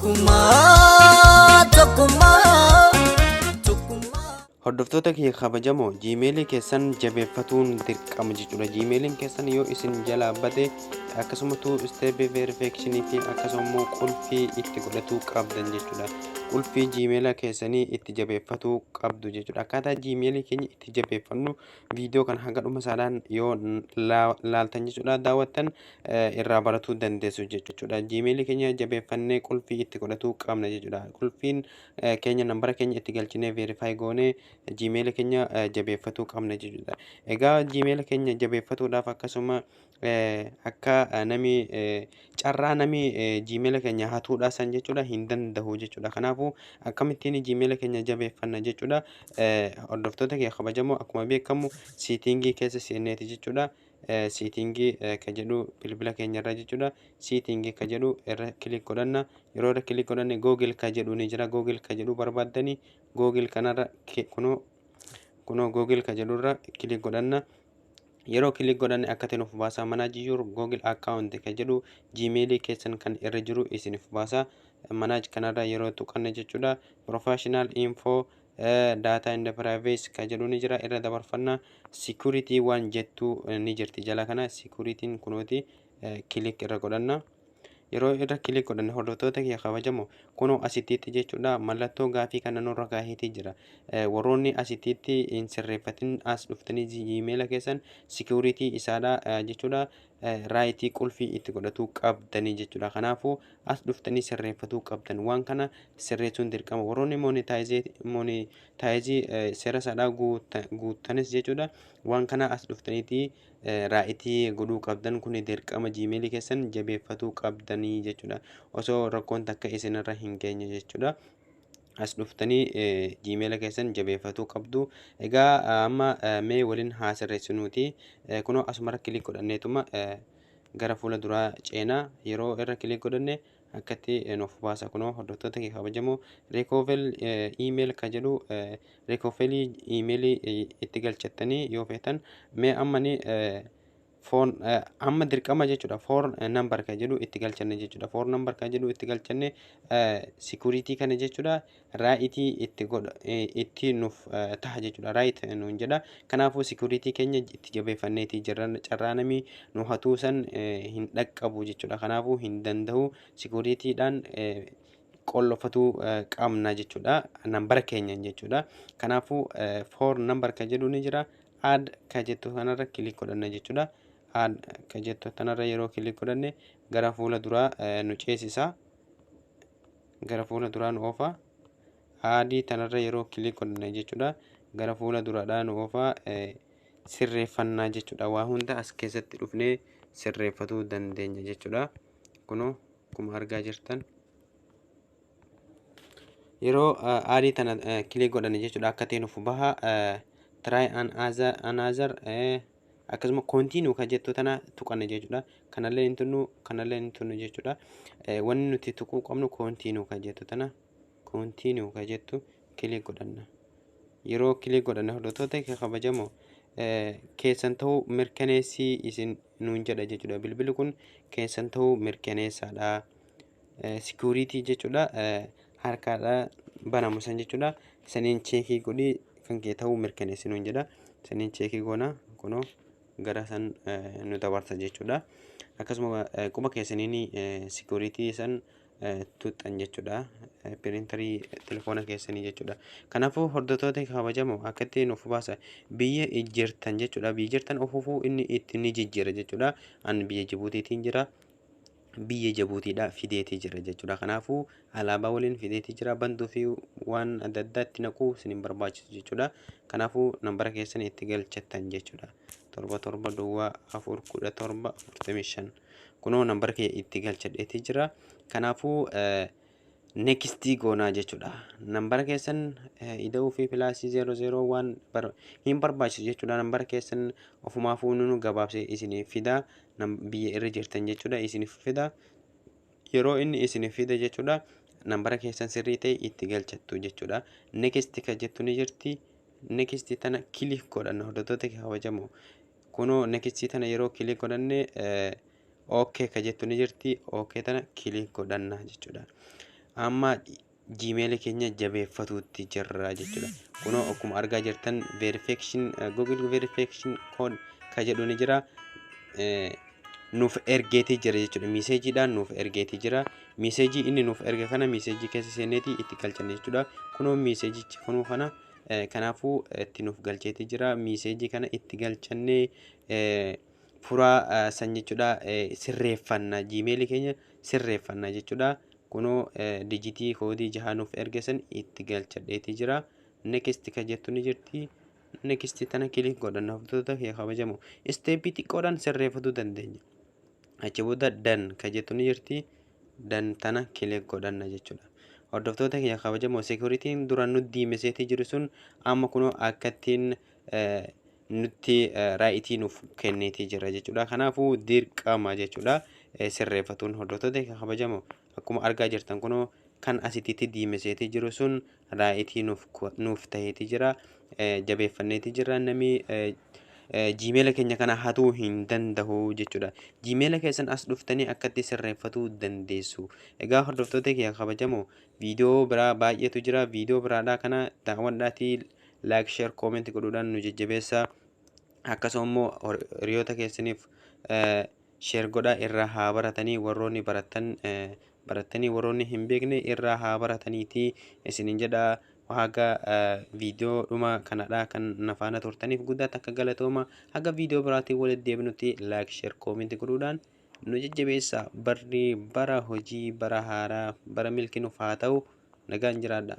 Tokkummaa, tokkummaa, tokkummaa. Hordoftoota kiyya kabajamoo, Gmailii keessan jabeeffatuun dirqama jechuudha. Gmailiin keessan yoo isin jalaa bade, akkasuma two step verification fi akkasuma immoo qulfii itti godhatuu qabdan jechuudha. Qulfii Gmaila keessanii itti jabeeffatuu qabdu jechuudha. Akkaataa Gmailii keenya itti jabeeffannu viidiyoo kana haga dhuma isaadhaan yoo laaltan jechuudha, daawwattan irraa baratuu dandeessu jechuudha. Gmailii keenya jabeeffannee qulfii itti godhatuu qabna jechuudha. Qulfiin keenya nambara keenya itti galchinee verify goonee Gmaila keenya jabeeffatuu qabna jechuudha. Egaa Gmaila keenya jabeeffatuudhaaf, akkasuma akka nami carraa nami Gmaila keenya hatuudhaa san jechuudha hin danda'u jechuudha. Kanaafuu akkamittiin Gmaila keenya jabeeffanna jechuudha? Hordoftoota kee kabajamoo, akkuma beekamu settingii keessa seenneeti jechuudha. Settingii ka jedhu bilbila keenya irra jechuudha. Settingii ka jedhu irra click godhanna. Yeroo irra click godhanne, Google ka jedhu ni jira. Google ka jedhu barbaaddanii Google kanarra, kunoo Google ka jedhu irra click godhanna. Yeroo click godhanne akka ta'e nuuf baasaa. "Manage your Google account" ka jedhu Gmailii keessan kan irra jiru isiniif baasa. Manage kanarra yeroo tuqanne jechuudha, "Professional info, data and privacy" ka jedhu ni jira. Irra dabarfanna. Security waan jettu ni jirti jala kana. Securityn kunooti, click irra godhanna. Yeroo irra click godhanne, hordoftoota kiyya kabajamoo, kunoo asittiitti jechuudha mallattoo gaafii kana nurra kaaheetii jira. Warroonni asittiitti hin sirreeffatin, as dhuftanii Gmaila keessan security isaadha jechuudha rightii qulfii itti godhatuu qabdanii jechuudha. Kanaafuu as dhuftanii sirreeffatuu qabdan. Waan kana sirreessuun dirqama. Warroonni monetizeii seera isaadhaa guuttanis jechuudha, waan kana as dhuftaniitii rightii godhuu qabdan. Kun dirqama, Gmailii keessan jabeeffatuu qabdanii jechuudha, osoo rakkoon takka isinirra hin geenye jechuudha. As dhuftanii Gmaila keessan jabeeffatuu qabdu. Egaa amma mee waliin haa sirreessinuuti. Kunoo asumarra click godhanneetuma gara fuula duraa ceenaa. Yeroo irra click godhanne akkatti nuuf baasa. Kunoo hordoftoota kee kabajamoo, "Recovery email" ka jedhu, recovery emailii itti galchattanii yoo feetan. Mee ammani phone amma dirqama jechuudha, phone number ka jedhu itti galchanne jechuudha. Phone number ka jedhu itti galchanne, security kana jechuudha rightii itti godha, itti nuuf taha jechuudha. Right nuun jedha. Kanaafuu security keenya itti jabeeffanneetii jirra. Carraa namni nu hatuu san hin dhaqqabu jechuudha. Kanaafuu hin danda'u. Securitydhaan qollofatuu qabna jechuudha, nambara keenyan jechuudha. Kanaafuu phone number ka jedhu ni jira. "Add" ka jettu kanarra click godhanna jechuudha. "Add" ka jettu kanarra yeroo click godhanne gara fuula duraa nu ceesisa, gara fuula duraa nu oofa. Addii tanarra yeroo click godhanne jechuudha, gara fuula duraadhaa nu oofa. Sirreeffannaa jechuudha. Waa hunda as keessatti dhufnee sirreeffatuu dandeenya jechuudha. Kunoo akkuma argaa jirtan, yeroo addii tana click godhanne jechuudha, akka ta'e nuuf baha. "Try another", akkasuma "Continue" kan jettu tana tuqanne jechuudha. Kanallee hin tunnu, kanallee hin tunnu jechuudha. Wanni nuti tuquu qabnu "Continue" kan jettu tana. "Continue" kan jettu click godhanna. Yeroo click godhanne, hordoftoota kabajamoo, keessan ta'uu mirkaneessii isin nuun jedha jechuudha. Bilbilli kun keessan ta'uu mirkaneessaadha. Security jechuudha harkaadha banamu san jechuudha. Saniin checkii godhii kan kee ta'uu mirkaneessi nuun jedha. Saniin checkii goona. Kunoo gara san nu dabarsa jechuudha. Akkasuma quba keessaniin security san tuxxan jechuudha, printerii telefoona keessanii jechuudha. Kanaafuu hordoftoota kabajamoo, akkatti nuuf baasa. Biyya jirtan jechuudha, biyya jirtan ofuufuu inni itti ni jijjiira jechuudha. An biyya Jibuutiitiin jira, biyya Jibuutiidha fideetii jira jechuudha. Kanaafuu alaabaa waliin fideetii jira. Banduu fi waan adda addaa itti naquu isin hin barbaachisu jechuudha. Kanaafuu nambara keessan itti galchattan jechuudha. 77 04 17 45, kunoo nambara kee itti galchadheetii jira. Kanaafuu nextii goonaa jechuudha. Nambara keessan ida'uu fi plusii 00 waan hin barbaachisu jechuudha. Nambara keessan ofumaafuu nu gabaabsee isiniif fida. Biyya irra jirtan jechuudha isiniif fida. Yeroo inni isiniif fida jechuudha, nambara keessan sirrii ta'e itti galchattu jechuudha. "Next" kan jettu ni jirti. Next tana click godhanna, hordoftoota kabajamoo. Kunoo next tana yeroo click godhanne, "Okay" ka jettu ni jirti. Okay tana click godhanna jechuudha. Amma Gmail keenya jabeeffatuutti jirra jechuudha. Kunoo akkuma argaa jirtan verification, Google verification code ka jedhu ni jira. Nuuf ergeetii jira jechuudha. Messageiidhaan nuuf ergeetii jira. Message inni nuuf erge kana message keessa seeneetii itti galchanne jechuudha. Kunoo messageichi kunoo kana, kanaafuu itti nuuf galcheetii jira. Message kana itti galchannee furaa san jechuudha, sirreeffanna, Gmailii keenya sirreeffanna jechuudha. Kunoo digit code jaha nuuf erge san itti galchadheetii jira. Next ka jettu ni jirti. Next tana click godhanna. Hordoftoota kee kabajamoo, step xiqqoodhaan sirreeffatuu dandeenya. Achi booda done ka jettu ni jirti. Done tana click godhanna jechuudha. Hordoftoota kiyya kabajamoo, securityn duraan nu diimeseetii jiru sun amma kunoo akkattiin nutti right nuuf kenneetii jira jechuudha. Kanaafuu dirqama jechuudha sirreeffatuun. Hordoftoota kiyya kabajamoo, akkuma argaa jirtan kunoo kan asittitti diimeseetii jiru sun right nuuf taheetii jira. Jabeeffanneetii jira, namni Gmaila keenya kana hatuu hin danda'u jechuudha. Gmaila keessan as dhuftanii akkatti sirreeffatuu dandeessu. Egaa hordoftoota kiyya kabajamoo, viidiyoo biraa baay'eetu jira. Viidiyoo biraadhaa kana daawwadhaatii like, share, comment godhuudhaan nu jajjabeessaa. Akkasuma immoo hiriyoota keessaniif share godhaa, irraa haa baratanii. Warroonni baratan baratanii, warroonni hin beekne irraa haa barataniitii isinin jedha. Haga viidiyoo dhuma kanadha kan na faana turtaniif guddaa takka galatooma. Haga viidiyoo biraatiin walitti deebinutti like, share, comment godhuudhaan nu jajjabeessa. Barri bara hojii, bara haaraa, bara milkii nuuf haa ta'u. Nagaan jiraadha.